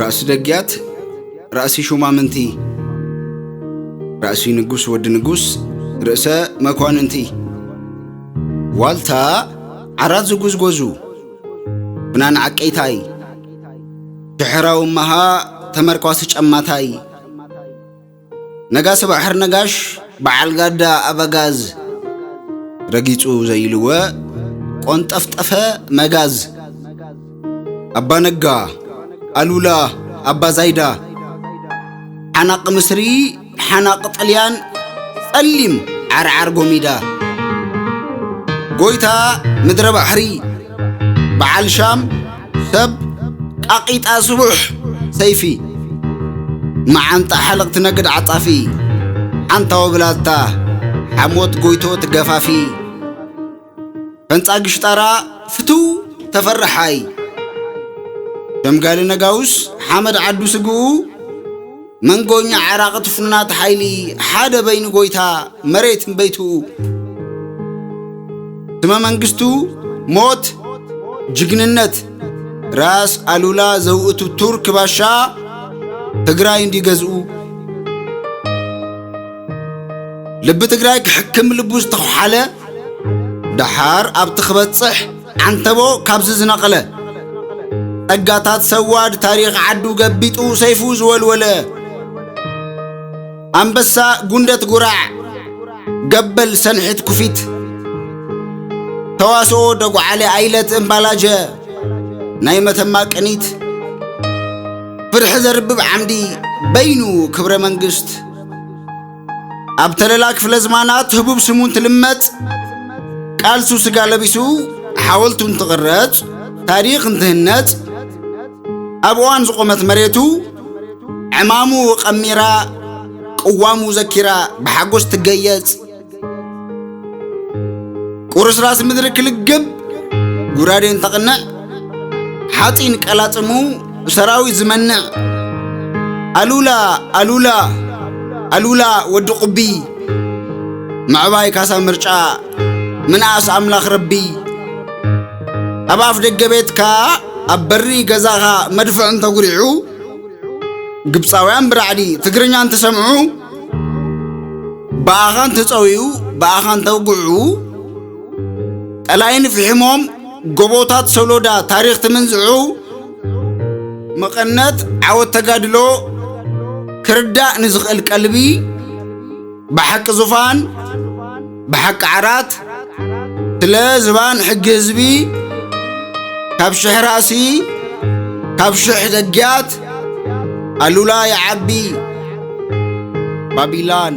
ራእሲ ደግያት፣ ራእሲ ሹማምንቲ፣ ራእሲ ንጉስ ወዲ ንጉስ፣ ርእሰ መኳንንቲ። ዋልታ ዓራት ዝጉዝጎዙ፣ ፍናን ዓቀይታይ፣ ሽሕራዊ እማሃ ተመርኳሲ ጨማታይ፣ ነጋሲ ባሕር ነጋሽ በዓል ጋዳ ኣበጋዝ፣ ረጊጹ ዘይልወ ቆንጠፍጠፈ መጋዝ። ኣባ ነጋ፣ ኣሉላ፣ ኣባ ዛይዳ፣ ሓናቕ ምስሪ፣ ሓናቕ ጥልያን፣ ጸሊም ዓርዓር ጎሚዳ። ጎይታ ምድረ ባሕሪ፣ በዓል ሻም ሰብ ቃቂጣ ስቡሕ ሰይፊ፣ መዓንጣ ሓለቕ ትነግድ ዓጻፊ፣ ሓንታዊ ብላታ ሓሞት ጎይቶ ትገፋፊ፣ ፈንጻ ግሽጣራ ፍትው ተፈርሓይ፣ ሸምጋሊ ነጋውስ ሓመድ ዓዱ ስግኡ፣ መንጎኛ ዓራቒ ትፍኑናት ሓይሊ፣ ሓደ በይኑ ጎይታ መሬትን በይትኡ። ስመ መንግስቱ ሞት ጅግንነት፣ ራስ ኣሉላ ዘውእቱ ቱርክ ባሻ ትግራይ እንዲገዝኡ። ልቢ ትግራይ ክሕክም ልቡ ዝተዃሓለ፣ ደሓር ኣብቲ ክበጽሕ ዓንተቦ ካብዚ ዝነቐለ፣ ጸጋታት ሰዋድ ታሪኽ ዓዱ ገቢጡ ሰይፉ ዝወልወለ፣ ኣንበሳ ጉንደት ጉራዕ፣ ገበል ሰንሒት ኩፊት፣ ተዋስኦ ደጓዓለ ኣይለት እምባላጀ፣ ናይ መተማ ቅኒት፣ ፍርሒ ዘርብብ ዓምዲ በይኑ ክብረ መንግስት፣ ኣብ ተለላ ክፍለ ዝማናት ህቡብ ስሙ እንትልመጽ፣ ቃልሱ ስጋ ለቢሱ ሓወልቱ እንትቕረጽ፣ ታሪኽ እንትህነጽ፣ ኣብ እዋን ዝቖመት መሬቱ ዕማሙ ቀሚራ፣ ቅዋሙ ዘኪራ ብሓጎስ ትገየጽ። ቁርስራስ ምድሪ ክልግብ ጉራዴን ተቕንዕ፣ ሓፂን ቀላፅሙ ሰራዊት ዝመንዕ። ኣሉላ፣ ኣሉላ፣ ኣሉላ ወዲ ቁቢ፣ ምዕባይ ካሳ ምርጫ፣ ምንኣስ ኣምላኽ ረቢ። ኣብ ኣፍ ደገ ቤትካ፣ ኣብ በሪ ገዛኻ መድፍዕ እንተጉሪዑ፣ ግብፃውያን ብራዕዲ ትግርኛ እንትሰምዑ፣ ብኣኻ እንትፀውዩ፣ ብኣኻ እንተውግዑ፣ ጠላይን ፍሒሞም ጎቦታት ሶሎዳ ታሪኽ ትምንዝዑ፣ መቐነት ዓወት ተጋድሎ ክርዳእ ንዝኽእል ቀልቢ፣ ብሓቂ ዙፋን፣ ብሓቂ ዓራት፣ ስለ ዝባን ሕጊ ህዝቢ፣ ካብ ሽሕ ራእሲ፣ ካብ ሽሕ ደግያት፣ ኣሉላ ይዓቢ። ባቢላን